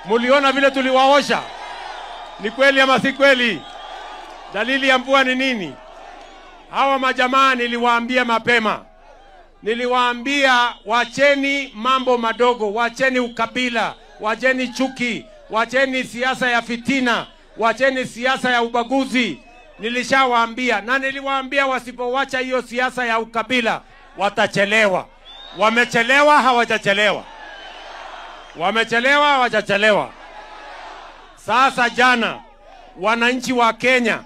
Muliona vile tuliwaosha? Ni kweli ama si kweli? Dalili ya mvua ni nini? Hawa majamaa niliwaambia mapema. Niliwaambia wacheni mambo madogo, wacheni ukabila, wacheni chuki, wacheni siasa ya fitina, wacheni siasa ya ubaguzi. Nilishawaambia, na niliwaambia wasipowacha hiyo siasa ya ukabila watachelewa. Wamechelewa, hawajachelewa? Wamechelewa, hawajachelewa? Sasa jana wananchi wa Kenya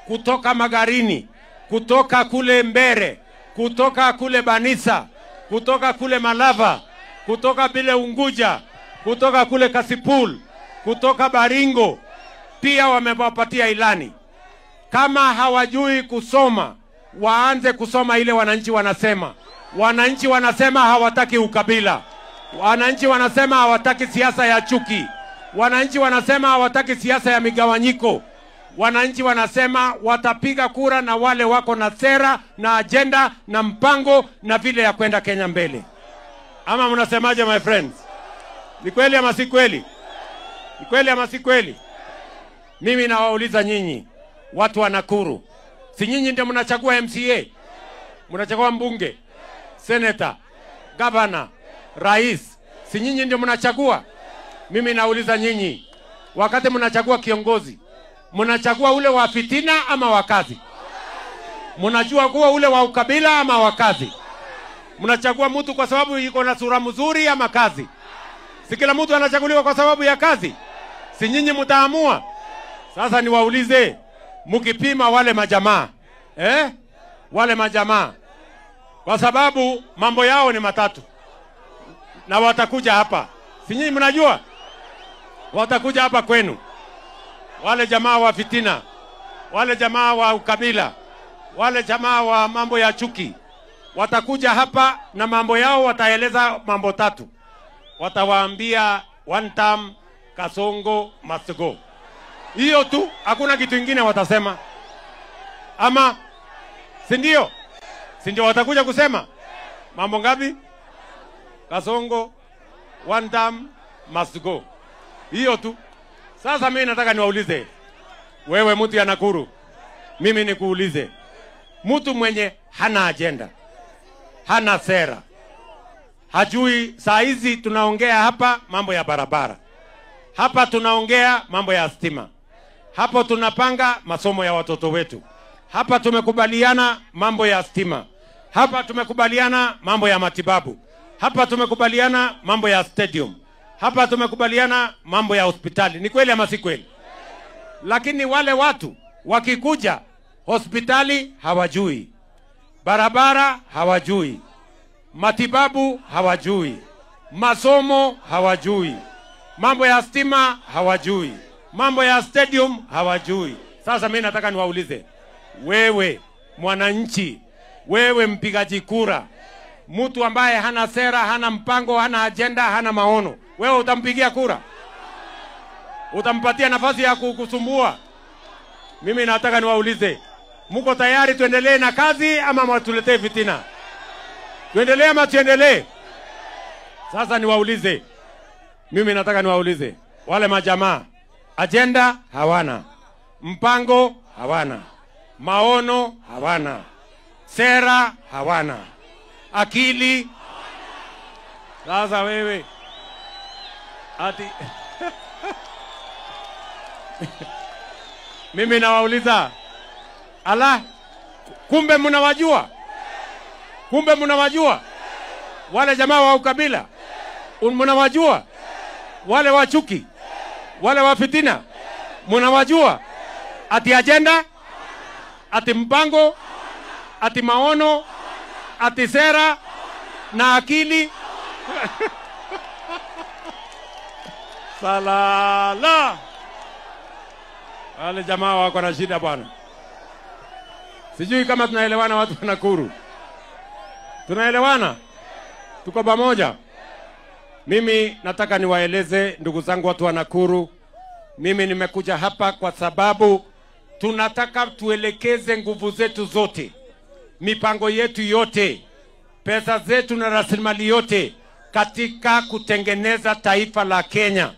kutoka Magarini, kutoka kule Mbere, kutoka kule Banisa, kutoka kule Malava, kutoka bile Unguja, kutoka kule Kasipul, kutoka Baringo, pia wamewapatia ilani. Kama hawajui kusoma, waanze kusoma ile wananchi wanasema. Wananchi wanasema hawataki ukabila. Wananchi wanasema hawataki siasa ya chuki. Wananchi wanasema hawataki siasa ya migawanyiko. Wananchi wanasema watapiga kura na wale wako na sera na agenda na mpango na vile ya kwenda Kenya mbele. Ama mnasemaje, my friends? Ni kweli ama si kweli? Ni kweli ama si kweli? Mimi nawauliza nyinyi, watu wa Nakuru. Si nyinyi ndio mnachagua MCA? Mnachagua mbunge, senator, governor, rais. Si nyinyi ndio mnachagua? Mimi nauliza nyinyi, wakati mnachagua kiongozi, mnachagua ule wa fitina ama wa kazi? Mnachagua kuwa ule wa ukabila ama wa kazi? Mnachagua mtu kwa sababu yuko na sura mzuri ama kazi? Si kila mtu anachaguliwa kwa sababu ya kazi? Si nyinyi mtaamua? Sasa niwaulize, mkipima wale majamaa, wale majamaa, kwa sababu mambo yao ni matatu na watakuja hapa. Si nyinyi mnajua? Watakuja hapa kwenu. Wale jamaa wa fitina, wale jamaa wa ukabila, wale jamaa wa mambo ya chuki, watakuja hapa na mambo yao wataeleza mambo tatu. Watawaambia one term, Kasongo must go. Hiyo tu, hakuna kitu kingine watasema. Ama si ndio? Si ndio watakuja kusema mambo ngapi? Kasongo one term must go. Hiyo tu. Sasa mimi nataka niwaulize, wewe mtu ya Nakuru, mimi nikuulize, mtu mwenye hana agenda, hana sera, hajui. Saa hizi tunaongea hapa mambo ya barabara, hapa tunaongea mambo ya stima, hapo tunapanga masomo ya watoto wetu, hapa tumekubaliana mambo ya stima, hapa tumekubaliana mambo ya matibabu, hapa tumekubaliana mambo ya stadium, hapa tumekubaliana mambo ya hospitali. Ni kweli ama si kweli? Lakini wale watu wakikuja hospitali hawajui, barabara hawajui, matibabu hawajui, masomo hawajui, mambo ya stima hawajui, mambo ya stadium hawajui. Sasa mimi nataka niwaulize, wewe mwananchi, wewe mpigaji kura, mtu ambaye hana sera, hana mpango, hana agenda, hana maono, wewe utampigia kura? Utampatia nafasi ya kukusumbua? Mimi nataka niwaulize, mko tayari tuendelee na kazi ama mtuletee fitina? Tuendelee ama tuendelee? Sasa niwaulize, mimi nataka niwaulize, wale majamaa, agenda hawana, mpango hawana, maono hawana, sera hawana, akili. Sasa wewe ati mimi nawauliza, ala, kumbe mnawajua? Kumbe mnawajua wale jamaa wa ukabila? Mnawajua wale wa chuki, wale wa fitina? Mnawajua? Ati agenda, ati mpango, ati maono, ati sera na akili. Salala. Wale jamaa wako na shida bwana. Sijui kama tunaelewana watu wa Nakuru. Tunaelewana? Tuko pamoja? Mimi nataka niwaeleze ndugu zangu watu wa Nakuru, mimi nimekuja hapa kwa sababu tunataka tuelekeze nguvu zetu zote, mipango yetu yote, pesa zetu na rasilimali yote katika kutengeneza taifa la Kenya.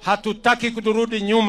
Hatutaki kuturudi nyuma.